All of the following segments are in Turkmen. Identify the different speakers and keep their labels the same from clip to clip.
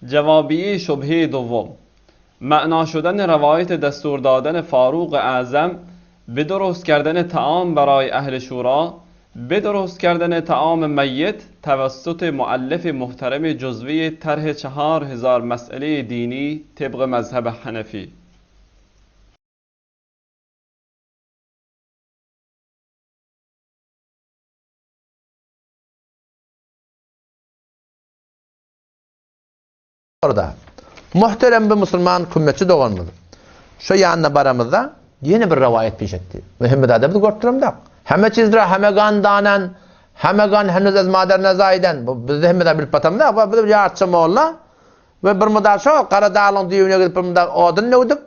Speaker 1: جوابیه شبهه دوم معنا شدن روایت دستور دادن فاروق اعظم به درست کردن طعام برای اهل شورا به درست کردن طعام میت توسط مؤلف محترم جزوه طرح 4000 مسئله دینی طبق مذهب حنفی.
Speaker 2: Orda, muhterem bir musulman kümmetçi doganymyz şo ýanyna baramyzda ýene bir rowaýat peş etdi. We hemme zada biz görüp duramdak. Hemme çizra heme gan danan, heme gan henüz ez mader nezaýdan. Bu bizde hemme zat bilip batamyzak. Bu bir ýartça molla we bir mudar şo gara daglyň düýbüne gidip bir mudar odun döwdük.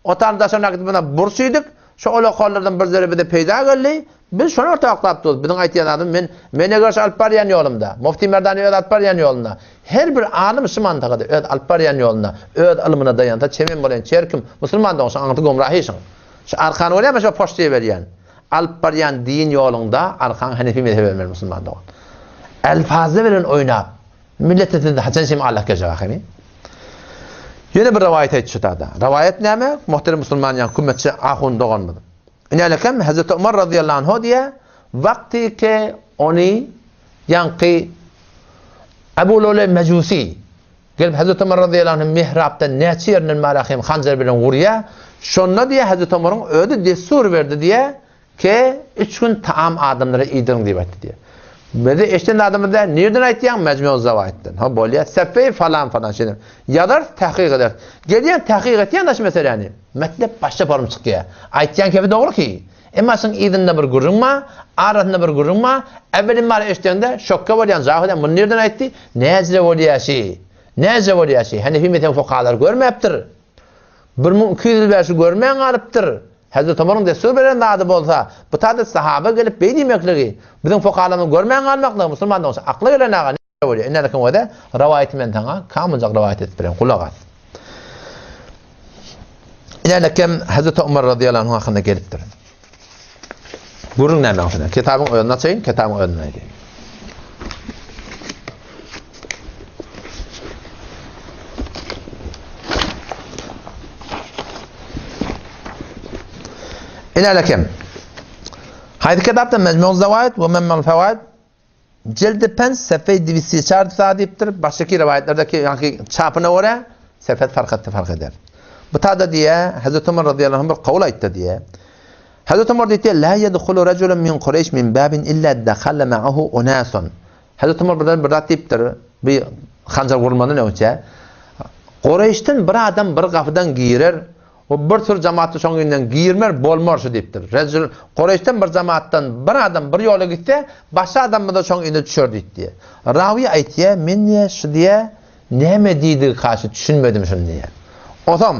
Speaker 2: Otan daşyna gidip buna burç iýdik. Şo ol-okallardan bir zere bize peýda geldi. Biz şony ortaklap durus. Biziň aýtýan zadymyz men, men eger şu alyp barýan ýolumda, Mufti Merdani öz alyp barýan ýolunda, her bir alym şu mantykada öz alyp barýan ýolunda, öz ylmyna daýansa çemen bolaýyn, çerkim, musulman dogan şoň aňyrsy gomrahy şoň. Şu arkany görýärmi şo poçta iberýän. Alyp barýan din ýoluňda arkaňy henefi mezhebe bermeli musulman dogan. Elfazda bilen oýnap, Millete sizde haçan şem Allah geljek ahyry. Ýene bir rowaýat aýtdy şu tada. Rowaýat näme? Muhterem musulman ýa kümmetçi ahun doganymyz. Inälekem Hazreti Umar razyýallahu anhu diýe, wagty ke ony ýaňky Abu Lule Mejusi gelip Hazreti Umar razyýallahu anhu mihrapdan näçe ýerinden marahym hanjar bilen urýa, şonda diýe Hazreti Umaryň özi dessur berdi diýe, Ke, üç gün taam adamlara iýdiriň diýip aýtdy diýýär. Bizi eşiden zadymyz däl, nirden aýtýaň? Mejmu'uz Zawaidden. Ha, bolýar. Sefeý falan-falan şeýle. Ýazarys, tahkyk ederis. Gelýän tahkyk etýän-de şu meseläni. Metlep başga form çykýar. Aýtýan kepi dogry ki. Emma şuň yzynda bir gürrüň bar, arasynda bir gürrüň bar. Äwwelin bar eşdeňde şokka bolýaň, jahyl bolýaň, muny nirden aýtdy? Näjre bolýar şi? Näjre bolýar şi? Henefi mezhebi fukahalary görmäpdir. 1200 ýyl bäri şu görmän galypdyr. Hezreti Omaryň dessur beren zady bolsa, bu taýda sahaba gelip beý diýmekligi, biziň fukahalarymyzyň görmän galmaklygy musulman dogşy akla gelen aga näme bolýar? Ine özi rowaýaty men saňa kamyljak rowaýat edip bereýin, gulak as. Ine kim Hezreti Omar razyýallahu anhu hakynda gelipdir. Gürrüň näme hakynda? Kitabyň özüni açaýyn, kitabyň özüni aýdaýyn. Ine kim? Haýsy kitapda Mejmu'uz Zawaid we Memmel Fawaid Jildi penç sefeý dwisti çar sa diýipdir. Başgaky rowaýatlardaki ýaňky çapyna görä sefet fark etdi fark eder. Bu tada diýä Hazreti Omar razyýallahu anh bir kawl aýtdy diýä. Hazreti Omar diýdi, La yedhulu rajulun min Kureýş min babin illa dakhala ma'ahu unasun. Hazreti Omar birden bir zat diýipdir. Bir hanjar gurulmadan öňçe. Kureýşden bir adam bir gapydan girer, O bir sürü jamaatda şoň ýünden girmer bolmar şu diýipdir. Rejul Kureýşden bir jamaatdan bir adam bir ýola gitse, başga adam-da şoň ýüne düşer diýipdi. Rawi aýtýar, men diýýär, şu diýýär, näme diýdigi kaşy düşünmedim şuny diýýär. Osam,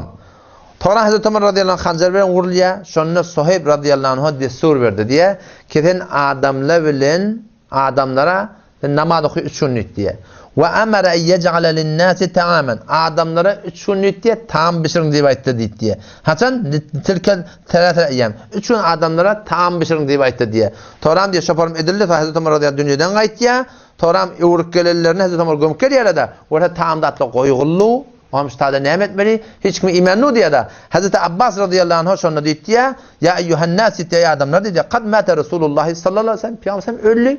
Speaker 2: Toran Hazreti Omar razyýallahu anh hanjar bilen urulýar, şonda Suheýb razyýallahu anhu dessur berdi diýýär, kesen adamlar bilen Adamlara, Sen namaz oky üç gün diýdi diýýär. We amara en yej'ale lin-nasi ta'amen. Adamlara üç gün diýdi diýýär, taam bişiriň diýip aýtdy diýdi diýýär. Haçan? Tilkel thalatha eýýam. Üç gün adamlara taam bişiriň diýip aýtdy diýýär. Toram diýýär, şoparym edildi, soň Hezreti Omar razyýallahu dünýeden gaýtýar. Toram öwrüp gelenlerinde Hezreti Omar gömüp gelýär-de, görse taam zatlar goýguldy. Oňam şu taýda näme etmeli? Hiç kimi iýmän dur diýýär-de. Hezreti Abbas razyýallahu anhu şonda diýdi diýýär, Ýa eýýuhen-nas diýdi, eý adamlar diýdi, kad mate Resulullahi sallallahu aleýhi we sellem, Pygamber sallam öldi.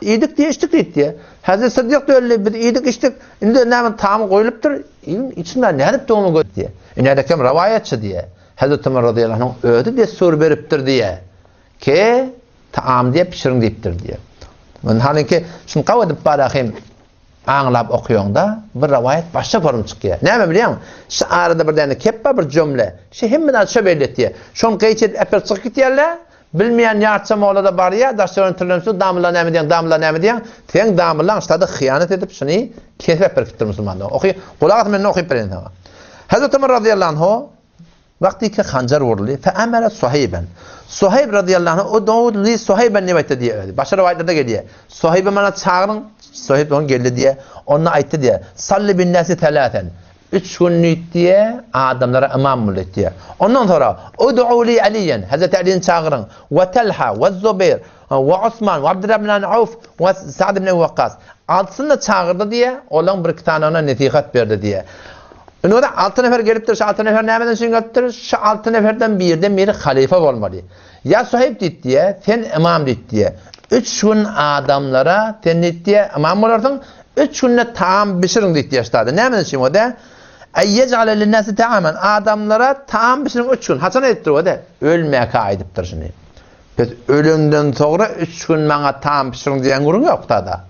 Speaker 2: Iýdik diýýär, içdik diýdi diýýär. Hezreti Syddyk-da öldi, biz iýdik, içdik. Indi näme tagamy goýlupdyr, iýiň, içiň nädip dogumyny gör diýýär. Ine kem rowaýatçy diýýär. Hezreti Ömer razyýallahu anhuň özi dessur beripdir diýýär. Ke taam diýip bişiriň diýipdir diýýär. Halyňky şuny gawy edip barahym. Aňlap okaýaňda bir rowaýat başga forma çykýar. Näme bilýäňmi? Şu arada bir däne kep bar, bir jümle. Şu hemme zady şo belli etýär. Şony gyýç edip äpet çykyp gitýärler. Bilmeýän ýarça molla-da barýar, daş-töweregini tirlenip, damylla näme diýýäň, damylla näme diýýäň? Seň damyllaň ştada hyýanat edip şuny kesip äpberip gitdir musulmanlara. Oky, gulak as men okyp bereýin saňa. Hazreti Ömer razyýallahu anhu Wagty hanjar uruldy. Fe emere Suheýben. Suheýb razyýallahu anh ud'u li Suheýben diýip aýtdy diýýär özi. Başga rowaýatlarda gelýär. Suheýbi maňa çagyryň. Suheýb oňa geldi diýýär. Onda aýtdy diýýär. Salli bin nasi thalathan. Üç gün diýip diýýär, adamlara ymam bol diýýär. Ondan soňra ud'u li Aliýen. Hazreti Alini çagyryň. We Talha we Zubeýr we Osman we Abdurrahman ibn Awf we Sa'd ibn Ebi Wakkas. Altysyny-da çagyrdy diýýär, olaň birki sanyna nesihat berdi diýýär. Indi bolsa alty nefer gelipdir, şu alty nefer nämeden üçin gelipdir? Şu alty neferden birden biri halyfa bolmaly. Ýa Suheýb diýip diýýär, sen ymam diýip diýýär. Üç gün adamlara sen diýip diýýär, ymam bolarsyň, üç günde taam bişiriň diýip diýýär ştada. Nämeden üçin o-da? Eý ýej'ale linnäsi taamen, adamlara taam bişiriň üç gün. Haçan aýdypdyr o-da? Ölmäkä aýdypdyr şuny. Biz ölenden soňra üç gün maňa taam bişiriň diýen gürrüň ýok tada.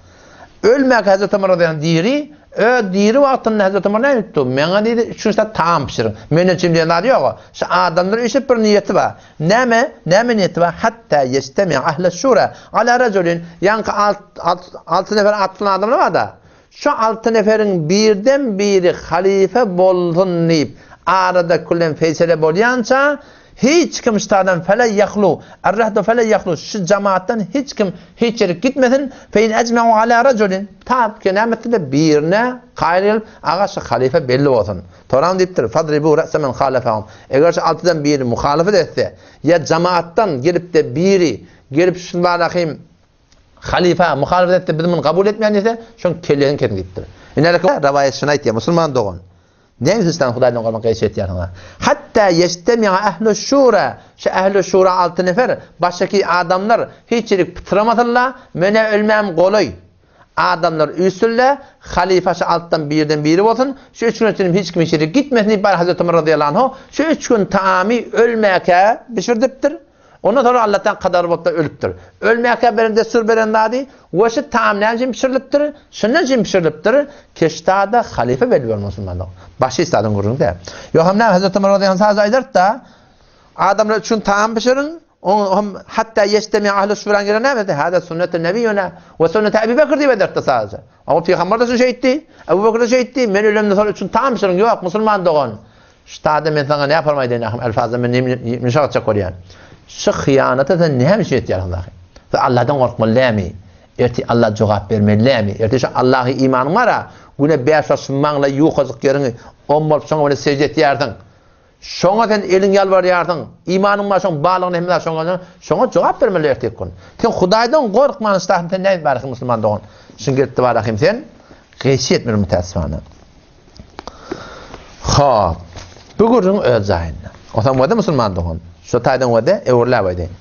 Speaker 2: Ölmäkä Hezreti Omar razyýallahu diri, öz diri wagtynda Hezreti Omar näme diýipdi? Maňa diýdi, üç gün şa taam bişiriň. Menden üçin diýen zady ýok. Şu adamlar üýşüp bir niýeti bar. Näme? Näme niýeti bar? Hatta ýeçtemi ahle şura ala rajulin. Ýaňky alt, alt, alty nefer atly adamlar bar-da. Şu alty neferiň birden biri halyfa bolsun diýip, arada külen feýsele bolýança, hiç kim ştadan fele ýahlu, er-rehdu fele ýahlu, şu jemaatdan hiç kim hiç ýerik gitmesin, fe in ejmeu ala rajulin, ta ki näme etse-de birine kaýyl gelip, aga şu halyfa belli bolsun. Toram diýipdir, fadribu re'se men halefahum, eger şu altydan biri muhalefet etse, ýa jemaatdan gelip-de biri gelip şu barahym, Halypa muhalefet etse biz muny kabul etmeýän diýse, şoň kellesini kesiň diýipdir. Ine rawaýat şuny aýtýar, musulman dogan. Näme üçin sen Hudaýdan gorkmak geç etýärsiň? Hatda ýeştemi'a ehlu şura, şu ehlu şura alty nefer, başdaky adamlar hiç ýerik pytramasynlar, menä ölmäm golaý. Adamlar üýşsünler, halypa şu altdan birden biri bolsun, şu üç gün üçin hiç kim hiç ýere gitmesin diýip bar Hazreti Ömer razyýallahu anhu şu üç gün taamy ölmäkä bişirdipdir. Ondan soňra Allahdan kadar bolup-da ölüpdir. Ölmäkä beren dessur beren zady, we şu taam näme üçin bişirilipdir? Şundan üçin bişirilipdir, keşdada halyfa belli bolan musulmanlyk. Başga hiç zadyň gürrüňi däl. Ýogsam näme Hazreti Ömer razyýallahu anh sadece aýdardy-da, adamlar üçin taam bişiriň, oň hem hatda ýeştemi ahli şuran gelen näme edi? Hada sünneti nebiýuna we sünneti Ebu Bekir diýip aýdardy sadece. Ama pygamber de şu şeýtdi, Ebu Bekir de şeýtdi, men ölemden soň üçin taam bişiriň, ýok musulman dogan. Ştada men saňa näme parmaý diýen ahym elfazda men ýumşak etjek bolýan. Şu hyýanata sen näme üçin etýärsiň dahy? Sen Allahdan gorkmaly dälmi? Ertir Allah jogap bermeli dälmi? Ertir şu Allaha imanyň bar-a, güne bäş wagt şu maňlaý ýukajyk ýeriňi om bolup şoňa bilen sežde etýärsiň. Şoňa sen eliň ýalbarýarsyň. Imanyň bar şoň barlygyny hemme zat şoňa şoňa jogap bermeli ertir gün. Sen Hudaýdan gorkman ştahyň sen näme barahym musulman dogan? Şuň gelipdi barahym sen geýşi etmeli mütässifana. Hop. Bu gürrüň öz jaýynda. Otam wada musulman dogan. Şu taýdan wada öwrüläp aýdaýyn.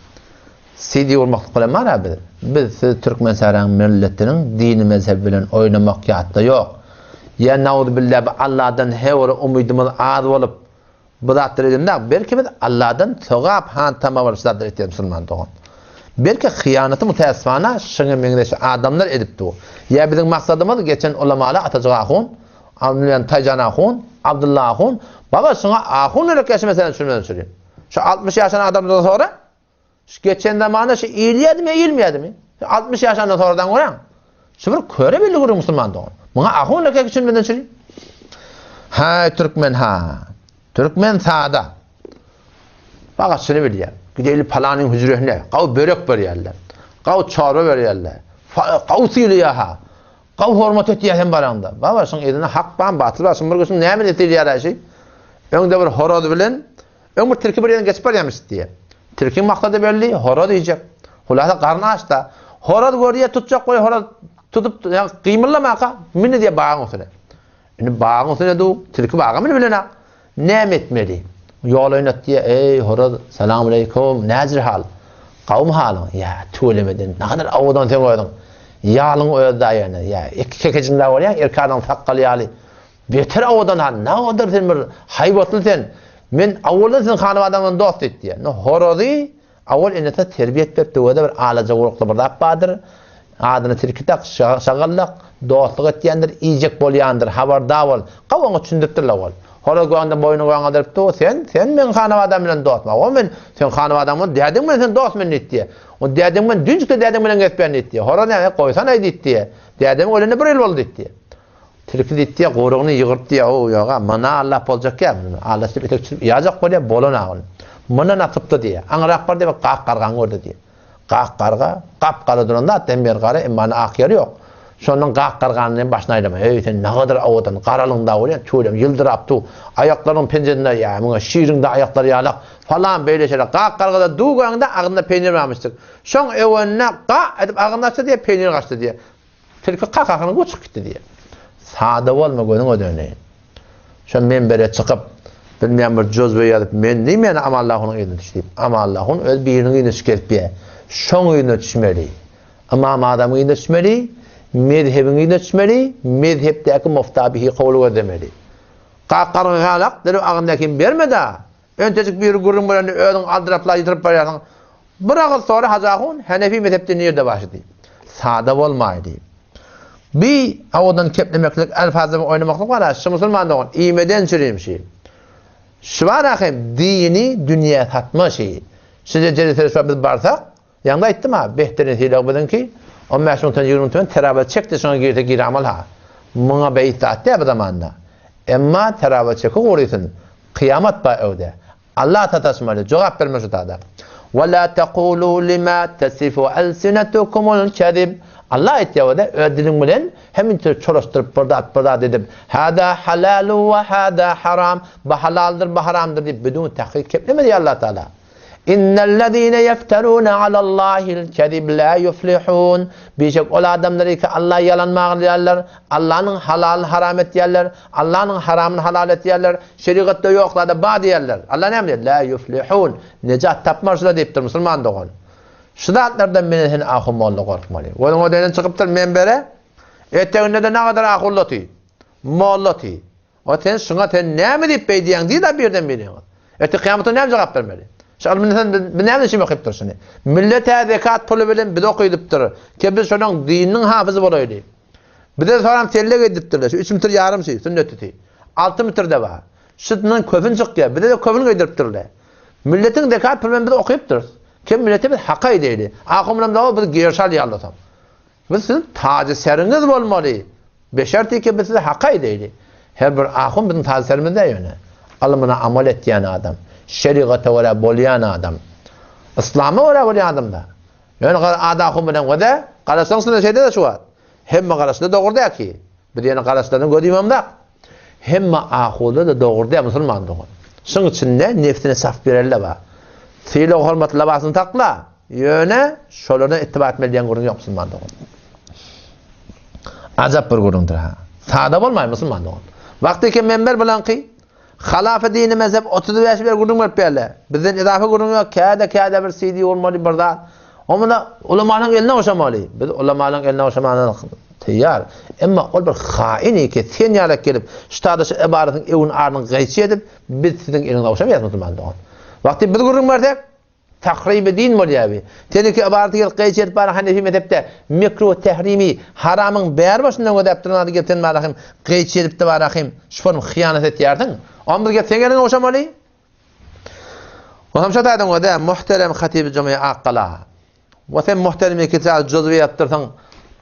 Speaker 2: CD gurmaklyk bilen bar biz. Biz siz türkmen sähraň milletiniň dini mezhebi bilen oýnamak ýatda ýok. Ýa nauzubilla bu Allahdan hewre umydymyz az bolup Bu zatlar edende, belki biz Allahdan sogap han tama bolup şu zatlary etýäris musulman dogan. Belki hyýanaty mütäessifana şuňa meňzeş adamlar edipdi. Ýa biziň maksadymyz geçen ulamalar Atajyk ahun, bilen Taýjan ahun, Abdylla ahun, baba şuňa ahun gerek ýa şu meseleni düşünmeden çüri. Şu 60 ýaşan adamlardan sonra Şu geçen zamanda şu iýilýädimi, iýilmeýädimi? 60 ýaşandan soradan göräň. Şu bir köre belli gürrüň musulman dogan. Muňa ahun erkek düşünmeden çüri. Haý türkmen ha. Türkmen sada. Fakat şuny bilýär. Gideli palanyň hüjresine. Gaw börek berýärler. Gaw çorba berýärler. Gaw sylaýar ha. Gaw hormat etýär hem baraňda. Baba şuň elinde hak bar, batyl bar. Şuň bir göçüm näme etýär şi? Öňde bir horoz bilen Öň bir tilki bir ýerden geçip barýarmyş diýýär. Tilkiň maksady belli, horaz iýjek. Hulasa garny aç-da. Horaz görýär, tutjak bolýar, horaz tutup, ýa gymyldamaka, mindi diýýär bagyň üstüne. Indi bagyň üstüne du, tilki baga münüp bilenak. Näme etmeli? Ýol oýnat diýýär, eý, horaz, salam aleýkum, näjir hal? Gawumy halyň? Ýa, tüwelemeden, nagadar owadan seň özüň. Ýalyň özi daýany, ýa, iki kekejiň dagy bolýar, erkek adamyň sakgaly ýaly. Beter owadan han, nagadar sen bir haýbatly sen. Men awaldan sen hanym adamdan dost diýdi diýýär. No horazy awal enese terbiýe etip döwede bir alaja gurukly bir zat bardyr. Adyny tilki dak, şagallak, dostluk etýändir, iýjek bolýandyr, habardar bol. Gaw oňa düşündiripdirler ol. Horaz gögünde boýnuny gaňadyrypdy, sen, sen meň hanym adam bilen dostmy? O men, sen hanym adam bilen dädeň bilen sen dost men diýdi diýýär. O dädeň bilen düýnjükde dädeň bilen gezipýän diýdi diýýär. Horaz näme, goýsana diýdi diýýär. Dädemiň ölenine bir ýyl boldy diýdi diýýär. Tilki diýdi, gurugyny ýygyryp diýýär, ow, ýog-a, muna allap boljak ýa, muny allaşdyryp etek çürüp ýajak bolýar, bolan-a ol. Mundan atypdy diýýär. Aňyrak bar diýip, gak gargany gördi diýýär. Gak garga, gap-gara duran zat, hem ýeri gara, emma ony ak ýeri ýok. Şondan gak garganyny hem başyna aýlama. Eý, sen nagadyr owadan, garalyň-da bolýan, tüweleme, ýyldyrap dur. Aýaklaryň penjesinde, ýa, muňa şiriň-de aýaklary ýalak, falan, beýle-şeýle. Gak gargada duw göňde agzynda peýnir barmyşdyk. Şoň öwenine ga edip agzyny açdy diýýär, peýnir gaçdy diýýär. Tilki kakasyny uçup gitdi diýýär. Sada bolma gözüňe döneýin. Şo menbere çykyp, bilmeýän bir jözwe ýazyp, men diýmeýän Amanlahunyň yzyna düş diýip. Amanlahun öz biriniň yzyna düşüp gezip ýör. Şoň yzyna düşmeli. Ymam Azamyň yzyna düşmeli, mezhebiň yzyna düşmeli, mezhepdäki mufta bihi kowly gözlemeli. Gak garga galak, derrew agyndakyny berme-da. Entejik biri gürrüň berende özüň aldyrapla ýitirip barýarsyň. Bir agyz sora Hajy ahun, Henefi mezhepde nirde başy diýip. Sada bolmaý diýip. Bi owadan keplemeklik, elfazda bilen oýnamaklyk bar-a, şu musulman dogan, iýmeden çürim şi. Şu bar-a hem dini dünýä satma şi. Şu derejede şo biz barsak, Ýaňda aýtdym-a, behterin sylag biziňki, 15 müňden 20 müň tümen terawa çekdi şoňa girse giramal ha. Muňa beýik zat däl bu zamanda. Emma terawa çeki gurysyn, kyýamat bar öwde. Allah sataşmaly, jogap bermeli şu zada. Ve la tekulu lima tesifu alsinetukumul kezib. Allah aýtýar öwde, öz diliň bilen hemişe çolaşdyryp bir zat bir zat edip, hada halalu ve hada haram, bu halaldyr bu haramdyr diýip bidun tahkik kepleme diýýär Allah Taala. Innellezine ýefterune alallahil kezib la ýuflihun. Bişek ol adamlar ki Alla ýalan maglaýarlar, Allanyň halalyny haram etýärler, Allanyň haramyny halal etýärler, şerigatda ýok zada bar diýýärler. Alla näme diýýär? La ýuflihun. Nejat tapmaz şular diýipdir musulman dogan. Şu zatlardan menen sen ahun molla gorkmaly. Gözüň ödenen çykypdyr menbere. Eteginde-de nagadar ahullaty, mollaty. O sen şuňa sen näme diýip beý diýýäň diýdi birden biriňiz. Ertir kyýamatda näme jogap bermeli? Şu ylmyny sen bi näme üçin okypdyr şuny? Millete zekat puly bilen biz okydypdyr. Ki biz şonuň dininiň hafyzy bolaýly. Bize soram selle geýdiripdirler. Şu 3 metr ýarym şu sünnetisi. 6 metr de bar. Şundan köfün çykýar. Bize de köfün geýdiripdirler. Milletiň zekat puly bilen biz okypdyrys. Kim millete biz haka edeýli. Ahumlam da biz gerşal ýallasak. Biz siziň tazy seriňiz bolmaly. Beşerti ki biz size hak aýdaýly. Her bir ahun biziň tazy serimiz däl ýöne. Ylmyna amal etýän adam, şerigata görä bolýan adam, yslama görä bolýan adam da. Ýöne gara ada ahun bilen göze, garaşsaň şunda şeýle-de şu wagt. Hemme garaşda dogry däl ki. Biz ýöne garaşlaryny göz ýumamzak. Hemme ahuda-da dogry däl musulman dogan. Şuň içinde nefsine saf bereli bar. Sylag hormat labasyny sakla. Ýöne şolardan ittiba etmeli diýen gürrüň ýok musulman dogan. Ajap bir gürrüňdir ha. Sada bolmaý musulman dogan. Wagty ki menber bilenki halafa dini mezhep 35 bir gürrüň berip berler. Bizden izafa gürrüň ýok. Käde käde bir CD bolmaly bir zat. Omuna ulamanyň eline oşamaly. Biz ulamanyň eline oşamana taýýar. Emma ol bir hain eke sen ýalak gelip, şu şu ibaratyň ewin aryny gaýçy edip, biz siziň eliňize oşamaýas musulman dogan. Wagty biz gürrüň bersek, Tahribi din bolýar bi. Teneke ybaraty gelip gaýçy edip bara Hanefi mezhepde mekruh tehrimi haramyň bäri başyndan gözäp duran ady gelip sen bara hem gaýçy edip de bara hem şu form hyýanat etýärsiň. Onda biz gelip seň eliňe ogşamaly. Onam şo taýdan gözä muhterem hatibi juma Akgala. We sen muhterem iki çar juzwy ýapdyrsyň.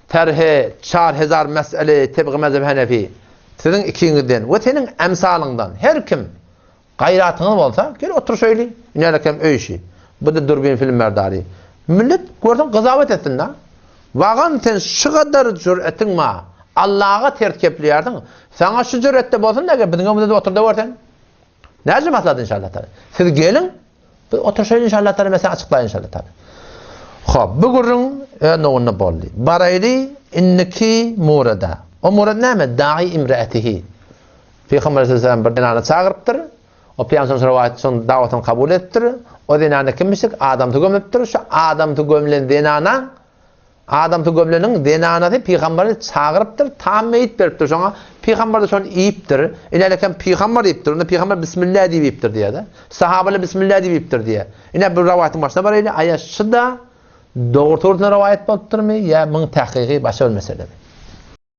Speaker 2: Terhe çar hezar mesele tebgi mezhep Hanefi. Siziň ikiňizden we seniň emsalyňdan her kim Gaýratyňyz bolsa, gel oturyşaýly. Inälekem öý işi. Bu-da durbin film berdary. Millet görseň gyzawat etsin-dä. Wagan sen şu gadar jüretiň bar. Allaga ters kepleýärsiň. Saňa şu jüretde bolsun-da, gel biziň öňümizde otur-da gör sen. Näce maslahat inşallah taala. Siz geliň, biz oturyşaýly inşallah taala, men size açyklaýyn inşallah taala. Hop, bu gürrüň öz nowunda boldy. Baraýly indiki murada. O murad näme? Da'i imraatihi. Pygamber sallallahu bir zenany çagyrypdyr. O pygamber rowaýat şoň dawatyny kabul edipdir. O zenany kimmişik? Adamsy gömüpdir. Şu adamsy gömlen zenana adamsy gömleniň zenanasy pygamberi çagyrypdyr, tam meýit beripdir şoňa. Pygamber de şony iýipdir. Inelekem pygamber diýipdir. Onda pygamber bismillah diýip iýipdir diýýär-de. Sahabalar bismillah diýip iýipdir diýýär. Ine bu rowaýatyň başyna baraýly. Aýa şu da dogry torusyna rowaýat bolupdyrmy ýa muň tahkygy başga bir meselemi?